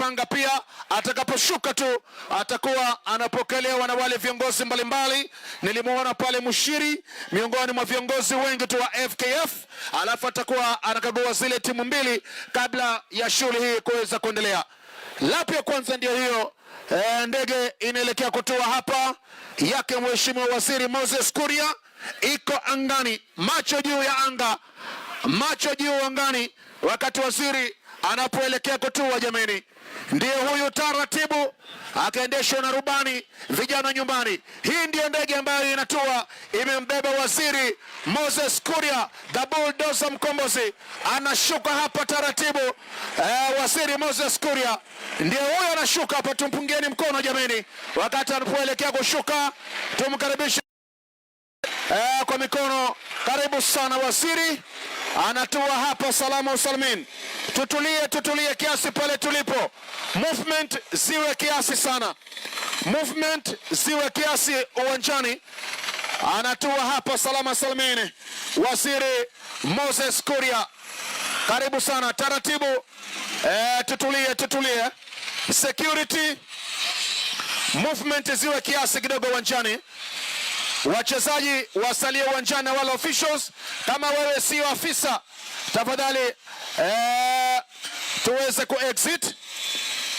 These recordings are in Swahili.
Amejipanga pia, atakaposhuka tu atakuwa anapokelewa na wale viongozi mbalimbali. Nilimwona pale Mushiri miongoni mwa viongozi wengi tu wa FKF, alafu atakuwa anakagua zile timu mbili kabla ya shughuli hii kuweza kuendelea. Lap ya kwanza ndio hiyo. Ndege inaelekea kutua hapa yake Mheshimiwa Waziri Moses Kuria, iko angani, macho juu ya anga, macho juu angani, wakati waziri anapoelekea kutua. Jameni, ndiye huyu taratibu akaendeshwa na rubani, vijana nyumbani. Hii ndiyo ndege ambayo inatua, imembeba Waziri Moses Kuria, the bulldozer mkombozi, anashuka hapa taratibu. Waziri Moses Kuria ndiye huyo anashuka hapa, tumpungieni mkono jameni, wakati anapoelekea kushuka, tumkaribishe kwa mikono. Karibu sana waziri, anatua hapa salama usalmin. Tutulie, tutulie kiasi pale tulipo, movement ziwe kiasi sana, movement ziwe kiasi uwanjani. Anatua hapa salama salmin, Waziri Moses Kuria, karibu sana, taratibu. Tutulie, tutulie. Security, movement ziwe kiasi kidogo uwanjani, wachezaji wasalie uwanjani na wale officials. Kama wewe sio afisa, tafadhali tuweze ku exit.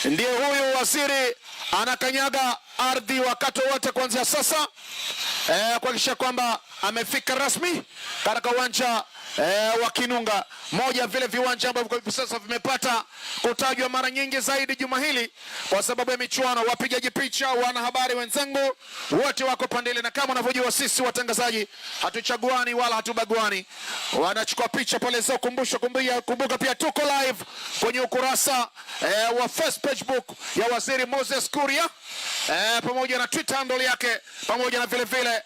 Ndiye huyu waziri anakanyaga ardhi wakati wote kuanzia sasa, kuhakikisha kwamba amefika rasmi katika uwanja wa Kinunga, moja vile viwanja ambavyo hivi sasa vimepata kutajwa mara nyingi zaidi juma hili kwa sababu ya michuano. Wapigaji picha, wanahabari wenzangu wote wako pande ile, na kama unavyojua sisi watangazaji hatuchaguani wala hatubaguani, wanachukua picha pale za ukumbusho. Kumbuka pia tuko live kwenye ukurasa wa Facebook ya Waziri Moses Kuria pamoja na Twitter handle yake pamoja na vile vile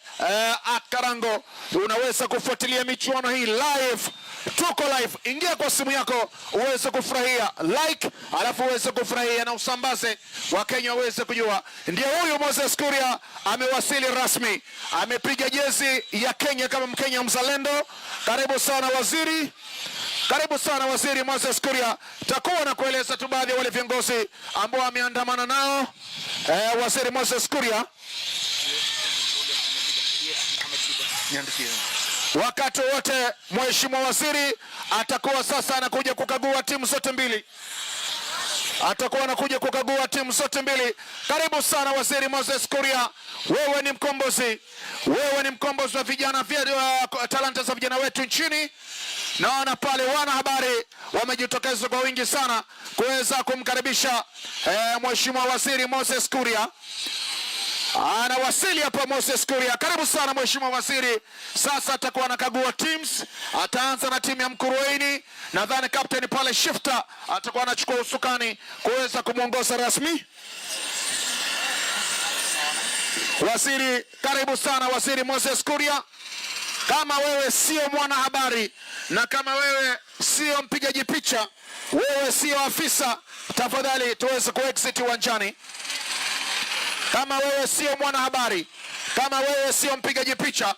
at Karango. Unaweza kufuatilia michuano hii live, tuko live. Ingia kwa simu yako uweze kufurahia, like, alafu uweze kufurahia na usambaze, Wakenya waweze kujua. Ndio huyu Moses Kuria amewasili rasmi, amepiga jezi ya Kenya kama Mkenya mzalendo. Karibu sana waziri. Karibu sana Waziri Moses Kuria. Takuwa na kueleza tu baadhi ya wale viongozi ambao ameandamana nao Waziri Moses Kuria. Wakati wote Mheshimiwa Waziri atakuwa sasa anakuja kukagua timu zote mbili, atakuwa anakuja kukagua timu zote mbili. Karibu sana Waziri Moses Kuria, wewe ni mkombozi, wewe ni mkombozi wa vijana, talanta za vijana wetu nchini. Naona pale wanahabari wamejitokeza kwa wingi sana kuweza kumkaribisha Mheshimiwa Waziri Moses Kuria. Anawasili hapa Moses Kuria. Karibu sana Mheshimiwa Waziri. Sasa atakuwa anakagua teams, ataanza na timu ya Mkurueni. Nadhani captain pale Shifter atakuwa anachukua usukani kuweza kumwongoza rasmi. Waziri, karibu sana Waziri Moses Kuria. Kama wewe sio mwanahabari na kama wewe sio mpigaji picha, wewe sio afisa, tafadhali tuweze kuexit uwanjani. Kama wewe sio mwanahabari, kama wewe sio mpigaji picha,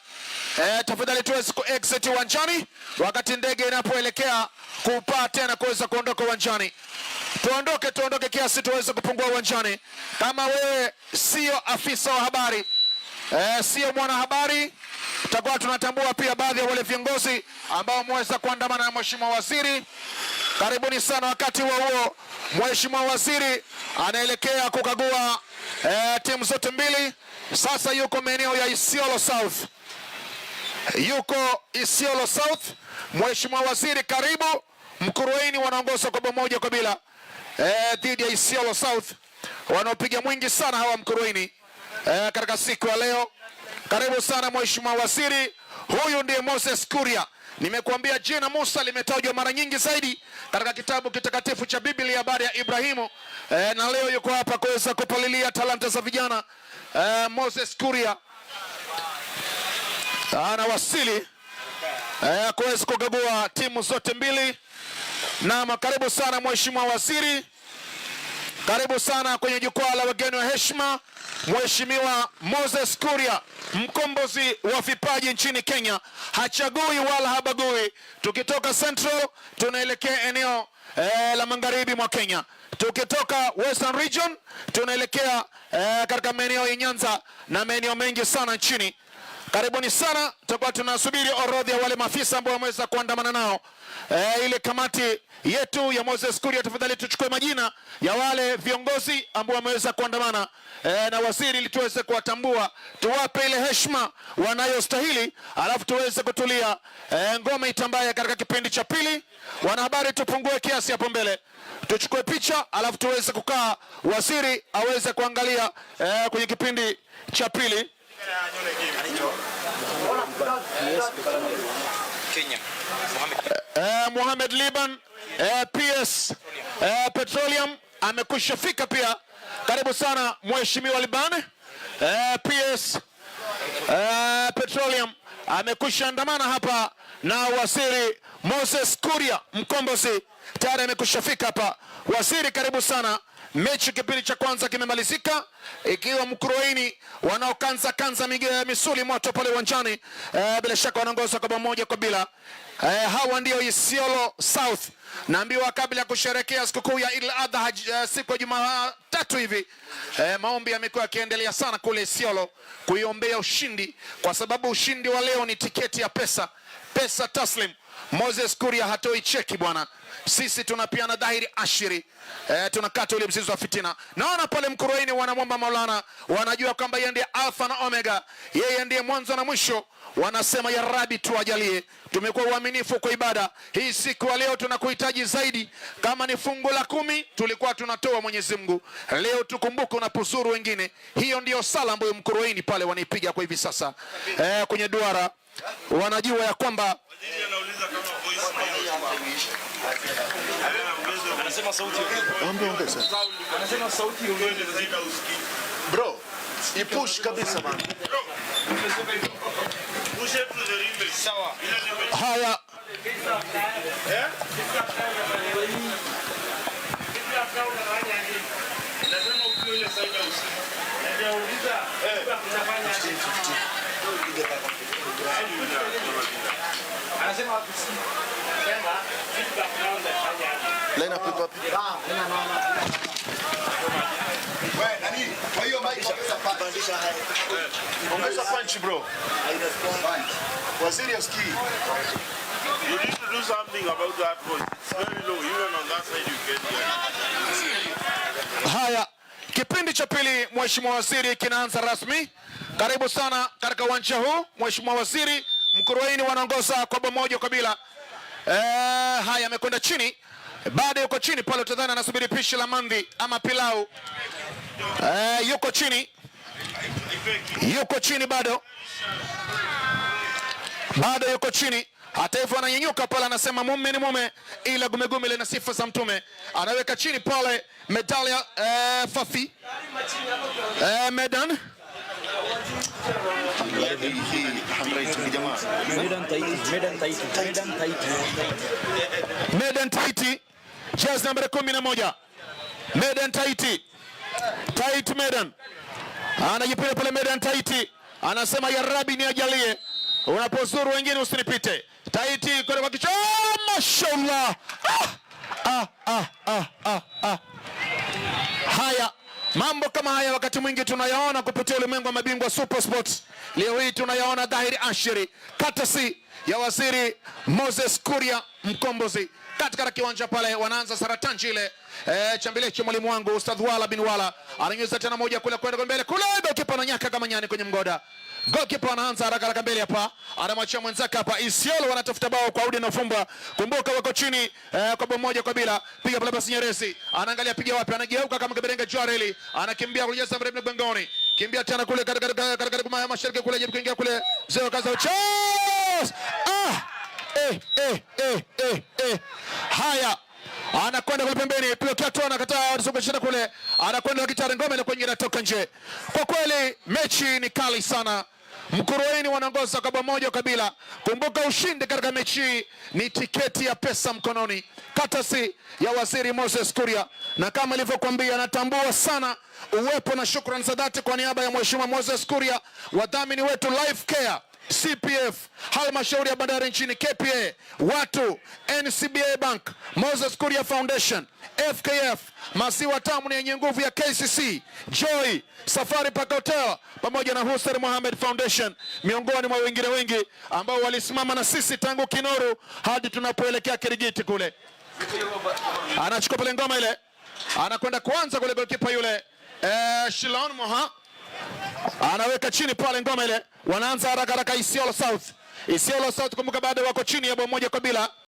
tafadhali tuweze kuexit uwanjani wakati ndege inapoelekea kupaa tena kuweza kuondoka uwanjani. Tuondoke, tuondoke kiasi tuweze kupungua uwanjani. Kama wewe sio afisa wa habari, sio mwanahabari, tutakuwa tunatambua pia baadhi ya wale viongozi ambao wameweza kuandamana na Mheshimiwa Waziri. Karibuni sana. Wakati huo huo, Mheshimiwa Waziri anaelekea kukagua timu zote mbili. Sasa yuko maeneo ya Isiolo South, yuko Isiolo South. Mheshimiwa Waziri, karibu. Mkurueni wanaongoza kwa bao 1-0 dhidi ya Isiolo South, wanaopiga mwingi sana hawa Mkurueni katika siku ya leo. Karibu sana Mheshimiwa Waziri. Huyu ndiye Moses Kuria. Nimekuambia jina Musa limetajwa mara nyingi zaidi katika kitabu kitakatifu cha Biblia, habari ya Ibrahimu, na leo yuko hapa kuweza kupalilia talanta za vijana. Moses Kuria anawasili kuweza kukagua timu zote mbili. Naam, karibu sana Mheshimiwa Waziri, karibu sana kwenye jukwaa la wageni wa heshima, Mheshimiwa Moses Kuria, mkombozi wa vipaji nchini Kenya, hachagui wala habagui. Tukitoka Central tunaelekea eneo la magharibi mwa Kenya. Tukitoka Western Region tunaelekea katika maeneo ya Nyanza na maeneo mengi sana nchini. Karibuni sana, tutakuwa tunasubiri orodha ya wale maafisa ambao wameweza kuandamana nao. Ile kamati yetu ya Moses Kuria, tafadhali tuchukue majina ya wale viongozi ambao wameweza kuandamana na waziri ili tuweze kuwatambua, tuwape ile heshima wanayostahili, alafu tuweze kutulia. Ngoma itambaye katika kipindi cha pili. Wanahabari, tupungue kiasi hapo mbele, tuchukue picha, alafu tuweze kukaa, waziri aweze kuangalia kwenye kipindi cha pili. Mohamed Liban, PS Petroleum amekwisha fika pia. Karibu sana Mheshimiwa Liban, PS Petroleum amekwisha andamana hapa na Waziri Moses Kuria Mkombozi tayari amekwisha fika hapa. Waziri, karibu sana. Mechi kipindi cha kwanza kimemalizika ikiwa Mkuruaini wanaokanza kanza misuli moto pale uwanjani, bila shaka wanaongoza kwa bao 1-0. Hawa ndio Isiolo South. Naambiwa kabla ya kusherehekea sikukuu ya Eid al-Adha siku ya Jumatatu hivi, maombi yamekuwa yakiendelea sana kule Isiolo kuiombea ushindi, kwa sababu ushindi wa leo ni tiketi ya pesa, pesa taslim. Moses Kuria hatoi cheki bwana, sisi tunapiana dhahiri ashiri, tunakata ule mzizi wa fitina. Naona pale Mkuruaini wanamwomba Maulana, wanajua kwamba yeye ndiye Alfa na Omega, yeye ndiye mwanzo na mwisho. Wanasema ya Rabbi tuajalie, tumekuwa uaminifu kwa ibada hii siku ya leo, tunakuhitaji zaidi. Kama ni fungu la 10 tulikuwa tunatoa Mwenyezi Mungu, leo tukumbuke unapozuru wengine. Hiyo ndiyo sala ambayo Mkuruaini pale wanaipiga kwa hivi sasa, kwenye duara wanajua ya kwamba Bro, ipush kabisa man. Haya. Line up ipo wapi? Ongeza punch bro. Waziri asikii. You need to do something about that voice. It's very low. Even on that side you can hear. Haya, kipindi cha pili Mheshimiwa Waziri kinaanza rasmi. Karibu sana katika uwanja huu Mheshimiwa Waziri. Mkuruaini wanaongoza kwa bao 1-0. Haya, amekwenda chini. Bado yuko chini pale, utadhani anasubiri pishi la mandi ama pilau. Yuko chini. Yuko chini bado. Bado yuko chini. Hata hivyo ananyenyuka pale, anasema mume ni mume, ila gumegume lina sifa za mtume. Anaweka chini pale medalia, Fafi. Medan. Medan Taiti, jezi nambari 11. Medan Taiti. Taiti Medan. Anajipiga pale Medan Taiti. Anasema ya Rabbi niajalie. Unapozuru wengine usinipite. Taiti kwenda kwa kichwa. Mashallah. Ah, ah, ah, ah, ah. Haya, mambo kama haya wakati mwingi tunayaona kupitia ulimwengu wa mabingwa Super Sports. Leo hii tunayaona dhahiri ashiri, katasi ya Waziri Moses Kuria Mkombozi katika kiwanja pale, wanaanza saratanji ile. Chambilecho mwalimu wangu Ustadh Wala bin Wala ananyuza tena moja kule kwenda mbele kule, goalkeeper ananyaka kama nyani kwenye mgoda. Goalkeeper anaanza haraka haraka mbele hapa, anamwachia mwenzake hapa. Isiolo wanatafuta bao kwa Audi na Fumba. Kumbuka wako chini kwa bao 1-0. Piga pale basi Nyerezi. Anaangalia piga wapi, anageuka kama Kiberenge Juareli. Anakimbia kujaza mrefu mgongoni. Kimbia tena kule katika katika mashariki kule, jaribu kuingia kule. Mzee wa kaza. Chos! Ah! Haya. Anakwenda kule pembeni, piga kiatu, anakataa anasonga kule. Anakwenda kitare ngome na kwenye inatoka nje. Kwa kweli mechi ni kali sana. Mkuruaini wanaongoza kwa bao 1-0. Kumbuka ushindi katika mechi hii ni tiketi ya pesa mkononi, katasi ya Waziri Moses Kuria. Na kama nilivyokuambia, natambua sana uwepo na shukrani za dhati kwa niaba ya Mheshimiwa Moses Kuria, wadhamini wetu Life Care. CPF, halmashauri ya bandari nchini KPA, watu, NCBA Bank, Moses Kuria Foundation, FKF, maziwa tamu ni yenye nguvu ya KCC, Joy, Safari Park Hotel pamoja na Hussein Mohamed Foundation, miongoni mwa wengine wengi ambao walisimama na sisi tangu Kinoru hadi tunapoelekea Kirigiti kule. Anachukua pale ngoma ile, anakwenda kuanza kule goalkeeper yule Shilon Moha anaweka chini pale ngoma ile, wanaanza haraka haraka Isiolo South. Isiolo South, kumbuka bado wako chini ya bao 1-0.